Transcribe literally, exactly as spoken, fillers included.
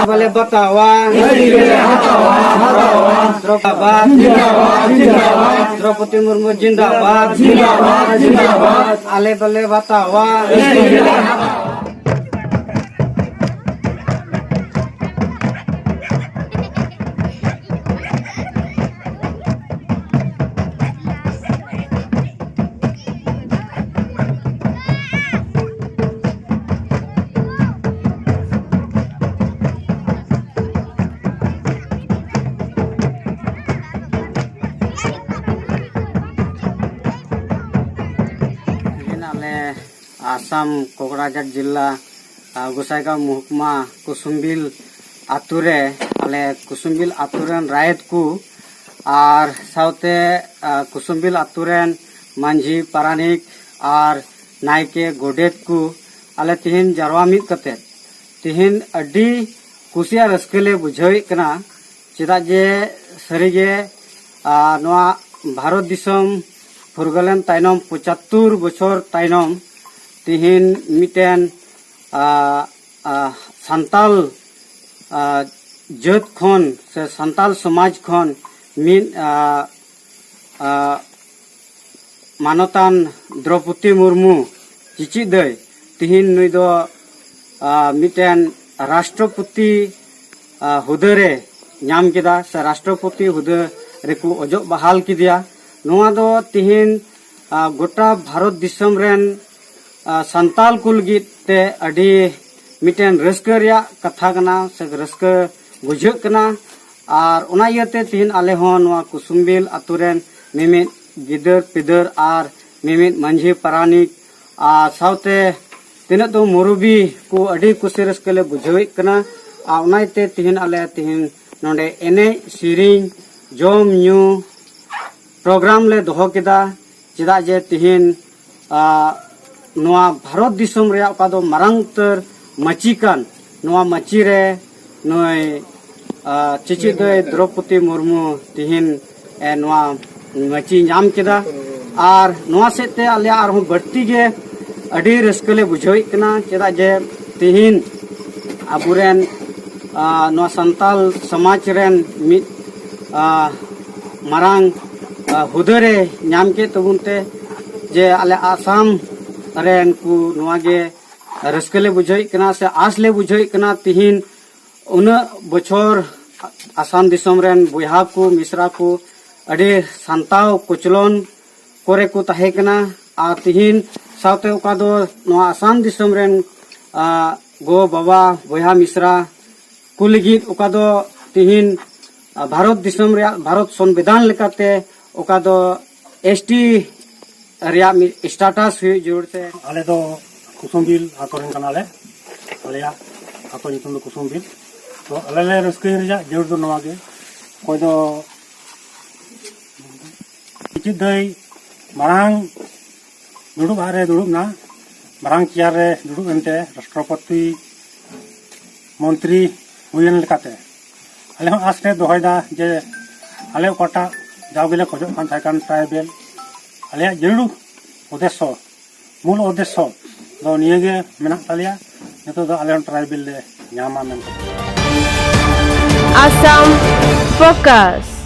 ᱵᱟᱞᱮ ᱵᱟᱛᱟᱣᱟ᱾ ᱫᱨᱚᱯᱚᱫᱤ ᱢᱩᱨᱢᱩ ᱡᱤᱱᱫᱟᱵᱟᱫ᱾ ᱟᱞᱮ ᱵᱟᱞᱮ ᱵᱟᱛᱟᱣᱟ᱾ ᱛᱮᱦᱮᱧ ᱟᱞᱮ ᱟᱥᱟᱢ ᱠᱚᱠᱲᱟᱡᱷᱟᱲ ᱡᱤᱞᱟ, ᱟ, ᱜᱚᱥᱟᱭᱜᱟᱸᱣ ᱢᱚᱦᱠᱩᱢᱟ ᱠᱩᱥᱩᱢᱵᱤᱞ ᱟᱛᱳ ᱨᱮ, ᱟᱞᱮ ᱠᱩᱥᱩᱢᱵᱤᱞ ᱟᱛᱳ ᱨᱮᱱ ᱨᱟᱭᱮᱛ ᱠᱚ ᱟᱨ ᱥᱟᱶᱛᱮ, ᱟ, ᱠᱩᱥᱩᱢᱵᱤᱞ ᱟᱛᱳ ᱨᱮᱱ ᱢᱟᱹᱡᱷᱤ, ᱯᱟᱨᱟᱱᱤᱠ ᱟᱨ ᱱᱟᱭᱠᱮ, ᱜᱚᱰᱮᱛ ᱠᱚ, ᱟᱞᱮ ᱛᱮᱦᱮᱧ ᱡᱟᱨᱣᱟ ᱢᱤᱫ ᱠᱟᱛᱮ ᱛᱮᱦᱮᱧ ᱟᱹᱰᱤ ᱠᱩᱥᱤ ᱟᱨ ᱨᱟᱹᱥᱠᱟᱹ ᱞᱮ ᱵᱩᱡᱷᱟᱹᱣᱮᱫ ᱠᱟᱱᱟ᱾ ᱪᱮᱫᱟᱜ ᱡᱮ ᱥᱟᱹᱨᱤᱜᱮ, ᱟ, ᱱᱚᱣᱟ ᱵᱷᱟᱨᱚᱛ ᱫᱤᱥᱚᱢ ᱯᱷᱩᱨᱜᱟᱹᱞᱮᱱ ᱛᱟᱭᱱᱚᱢ, ᱯᱚᱸᱪᱟᱛᱛᱳᱨ ᱵᱚᱪᱷᱚᱨ ᱛᱟᱭᱱᱚᱢ, ᱛᱮᱦᱮᱧ ᱢᱤᱫᱴᱮᱱ, ᱟ, ᱟ, ᱥᱟᱱᱛᱟᱞ, ᱟ, ᱡᱟᱹᱛ ᱠᱷᱚᱱ ᱥᱮ ᱥᱟᱱᱛᱟᱞ ᱥᱚᱢᱟᱡᱽ ᱠᱷᱚᱱ ᱢᱤᱫ, ᱟ, ᱟ, ᱢᱟᱱᱚᱛᱟᱱ ᱫᱨᱚᱯᱚᱫᱤ ᱢᱩᱨᱢᱩ, ᱪᱤᱪᱤᱫ ᱫᱟᱹᱭ, ᱛᱤᱦᱤᱧ ᱱᱩᱭ ᱫᱚ, ᱟ, ᱢᱤᱫᱴᱮᱱ ᱨᱟᱥᱴᱨᱚᱯᱚᱛᱤ, ᱟ, ᱦᱩᱫᱟᱹ ᱨᱮ ᱧᱟᱢ ᱠᱮᱫᱟ, ᱥᱮ ᱨᱟᱥᱴᱨᱚᱯᱚᱛᱤ ᱦᱩᱫᱟᱹ ᱨᱮᱠᱚ ᱚᱡᱚᱜ ᱵᱟᱦᱟᱞ ᱠᱮᱫᱮᱭᱟ᱾ ᱱᱚᱣᱟ ᱫᱚ ᱛᱤᱦᱤᱧ, ᱟ, ᱜᱚᱴᱟ ᱵᱷᱟᱨᱚᱛ ᱫᱤᱥᱚᱢ ᱨᱮᱱ, ᱟ, ᱥᱟᱱᱛᱟᱞ ᱠᱚ ᱞᱟᱹᱜᱤᱫ ᱛᱮ ᱟᱹᱰᱤ ᱢᱤᱫᱴᱮᱱ ᱨᱟᱹᱥᱠᱟᱹ ᱨᱮᱭᱟᱜ ᱠᱟᱛᱷᱟ ᱠᱟᱱᱟ, ᱥᱮ ᱨᱟᱹᱥᱠᱟᱹ ᱵᱩᱡᱷᱟᱹᱜ ᱠᱟᱱᱟ᱾ ᱟᱨ ᱚᱱᱟ ᱤᱭᱟᱹᱛᱮ ᱛᱤᱦᱤᱧ ᱟᱞᱮ ᱦᱚᱸ ᱱᱚᱣᱟ ᱠᱩᱥᱩᱢᱵᱤᱞ ᱟᱛᱳ ᱨᱮᱱ ᱢᱤᱢᱤᱫ ᱜᱤᱫᱟᱹᱨ ᱯᱤᱫᱟᱹᱨ ᱟᱨ ᱢᱤᱢᱤᱫ ᱢᱟᱹᱡᱷᱤ ᱯᱟᱨᱟᱱᱤᱠ ᱟᱨ ᱥᱟᱶᱛᱮ ᱛᱤᱱᱟᱹᱜ ᱫᱚ ᱢᱩᱨᱩᱵᱤ ᱠᱚ ᱟᱹᱰᱤ ᱠᱩᱥᱤ ᱨᱟᱹᱥᱠᱟᱹ ᱞᱮ ᱵᱩᱡᱷᱟᱹᱣᱮᱫ ᱠᱟᱱᱟ᱾ ᱟᱨ ᱚᱱᱟ ᱤᱭᱟᱹᱛᱮ ᱛᱤᱦᱤᱧ ᱟᱞᱮ ᱛᱤᱦᱤᱧ ᱱᱚᱰᱮ ᱮᱱᱮᱡ, ᱥᱮᱨᱮᱧ, ᱡᱚᱢ, ᱧᱩ ᱯᱨᱳᱜᱨᱟᱢ ᱞᱮ ᱫᱚᱦᱚ ᱠᱮᱫᱟ᱾ ᱪᱮᱫᱟᱜ ᱡᱮ ᱛᱤᱦᱤᱧ, ᱟ, ᱱᱚᱣᱟ ᱵᱷᱟᱨᱚᱛ ᱫᱤᱥᱚᱢ ᱨᱮᱭᱟᱜ ᱚᱠᱟ ᱫᱚ ᱢᱟᱨᱟᱝ ᱩᱛᱟᱹᱨ ᱢᱟᱹᱪᱤ ᱠᱟᱱ, ᱱᱚᱣᱟ ᱢᱟᱹᱪᱤ ᱨᱮ ᱱᱩᱭ, ᱟ, ᱪᱤᱪᱤᱫ ᱫᱟᱹᱭ ᱫᱨᱚᱯᱚᱫᱤ ᱢᱩᱨᱢᱩ ᱛᱤᱦᱤᱧ, ᱮ, ᱱᱚᱣᱟ ᱢᱟᱹᱪᱤ ᱧᱟᱢ ᱠᱮᱫᱟ᱾ ᱟᱨ ᱱᱚᱣᱟ ᱥᱮᱫ ᱛᱮ ᱟᱞᱮ ᱟᱨᱦᱚᱸ ᱵᱟᱹᱲᱛᱤ ᱜᱮ ᱟᱹᱰᱤ ᱨᱟᱹᱥᱠᱟᱹ ᱞᱮ ᱵᱩᱡᱷᱟᱹᱣᱮᱫ ᱠᱟᱱᱟ᱾ ᱪᱮᱫᱟᱜ ᱡᱮ ᱛᱤᱦᱤᱧ ᱟᱵᱚᱨᱮᱱ ᱟᱨ ᱱᱚᱣᱟ ᱥᱟᱱᱛᱟᱞ ᱥᱚᱢᱟᱡᱽ ᱨᱮᱱ ᱢᱤᱫ ᱟᱨ ᱢᱟᱨᱟᱝ ᱟᱨ ᱦᱩᱫᱟᱹᱨᱮ ᱧᱟᱢ ᱠᱮᱫ ᱛᱟᱵᱚᱱ ᱛᱮ, ᱡᱮ ᱟᱞᱮ ᱟᱥᱟᱢ ᱨᱮᱱ ᱠᱚ ᱱᱚᱣᱟ ᱜᱮ ᱨᱟᱹᱥᱠᱟᱹ ᱞᱮ ᱵᱩᱡᱷᱟᱹᱣᱮᱫ ᱠᱟᱱᱟ ᱥᱮ ᱟᱸᱥ ᱞᱮ ᱵᱩᱡᱷᱟᱹᱣᱮᱫ ᱠᱟᱱᱟ᱾ ᱛᱤᱦᱤᱧ ᱩᱱᱟᱹᱜ ᱵᱚᱪᱷᱚᱨ ᱟᱥᱟᱢ ᱫᱤᱥᱚᱢ ᱨᱮᱱ ᱵᱚᱭᱦᱟ ᱠᱚ ᱢᱤᱥᱨᱟ ᱠᱚ ᱟᱹᱰᱤ ᱥᱟᱱᱛᱟᱣ ᱠᱚᱪᱞᱚᱱ ᱠᱚᱨᱮ ᱠᱚ ᱛᱟᱦᱮᱸ ᱠᱟᱱᱟ᱾ ᱟᱨ ᱛᱤᱦᱤᱧ ᱥᱟᱶᱛᱮ ᱚᱠᱟ ᱫᱚ ᱱᱚᱣᱟ ᱟᱥᱟᱢ ᱫᱤᱥᱚᱢ ᱨᱮᱱ ᱟᱨ ᱜᱚ ᱵᱟᱵᱟ ᱵᱚᱭᱦᱟ ᱢᱤᱥᱨᱟ ᱠᱚ ᱞᱟᱹᱜᱤᱫ ᱚᱠᱟ ᱫᱚ ᱛᱤᱦᱤᱧ ᱟᱨ ᱵᱷᱟᱨᱚᱛ ᱫᱤᱥᱚᱢ ᱨᱮᱭᱟᱜ ᱵᱷᱟᱨᱚᱛ ᱥᱚᱝᱵᱤᱫᱷᱟᱱ ᱞᱮᱠᱟᱛᱮ ᱚᱠᱟ ᱫᱚ ᱮᱥ ᱴᱤ ᱨᱮᱭᱟᱜ ᱢᱤᱫ ᱥᱴᱮᱴᱟᱥ ᱦᱩᱭᱩᱜ ᱡᱟᱹᱨᱩᱲ ᱛᱮ᱾ ᱟᱞᱮ ᱫᱚ ᱠᱩᱥᱩᱢᱵᱤᱞ ᱟᱛᱳ ᱨᱮᱱ ᱠᱟᱱᱟᱞᱮ᱾ ᱟᱞᱮᱭᱟᱜ ᱟᱛᱳ ᱧᱩᱛᱩᱢ ᱫᱚ ᱠᱩᱥᱩᱢᱵᱤᱞ᱾ ᱛᱚ ᱟᱞᱮ ᱞᱮ ᱨᱟᱹᱥᱠᱟᱹᱭ ᱨᱮᱭᱟᱜ ᱡᱟᱹᱨᱩᱲ ᱫᱚ ᱱᱚᱣᱟ ᱜᱮ, ᱚᱠᱚᱭ ᱫᱚ ᱤᱪᱤᱛ ᱫᱟᱹᱭ ᱢᱟᱨᱟᱝ ᱫᱩᱲᱩᱵ ᱟᱜ ᱨᱮ ᱫᱩᱲᱩᱵ ᱮᱱᱟ, ᱢᱟᱨᱟᱝ ᱪᱮᱭᱟᱨ ᱨᱮ ᱫᱩᱲᱩᱵ ᱮᱱᱛᱮ ᱨᱟᱥᱴᱨᱚᱯᱚᱛᱤ ᱢᱚᱱᱛᱨᱤ ᱦᱩᱭᱮᱱ ᱞᱮᱠᱟᱛᱮ ᱟᱞᱮ ᱦᱚᱸ ᱟᱥ ᱞᱮ ᱫᱚᱦᱚᱭᱮᱫᱟ ᱡᱮ ᱟᱞᱮ ᱚᱠᱟᱴᱟᱜ ᱡᱟᱣ ᱜᱮᱞᱮ ᱠᱷᱚᱡᱚᱜ ᱠᱟᱱ ᱛᱟᱦᱮᱸ ᱠᱟᱱ ᱴᱨᱟᱭᱵᱮᱞ, ᱟᱞᱮᱭᱟᱜ ᱡᱟᱹᱨᱩᱲ ᱩᱫᱽᱫᱮᱥᱥᱚ, ᱢᱩᱞ ᱩᱫᱽᱫᱮᱥᱥᱚ ᱫᱚ ᱱᱤᱭᱟᱹᱜᱮ ᱢᱮᱱᱟᱜ ᱛᱟᱞᱮᱭᱟ, ᱱᱤᱛᱚᱜ ᱫᱚ ᱟᱞᱮ ᱦᱚᱸ ᱴᱨᱟᱭᱵᱮᱞ ᱞᱮ ᱧᱟᱢᱟ ᱢᱮᱱᱛᱮ᱾ Assam Focus.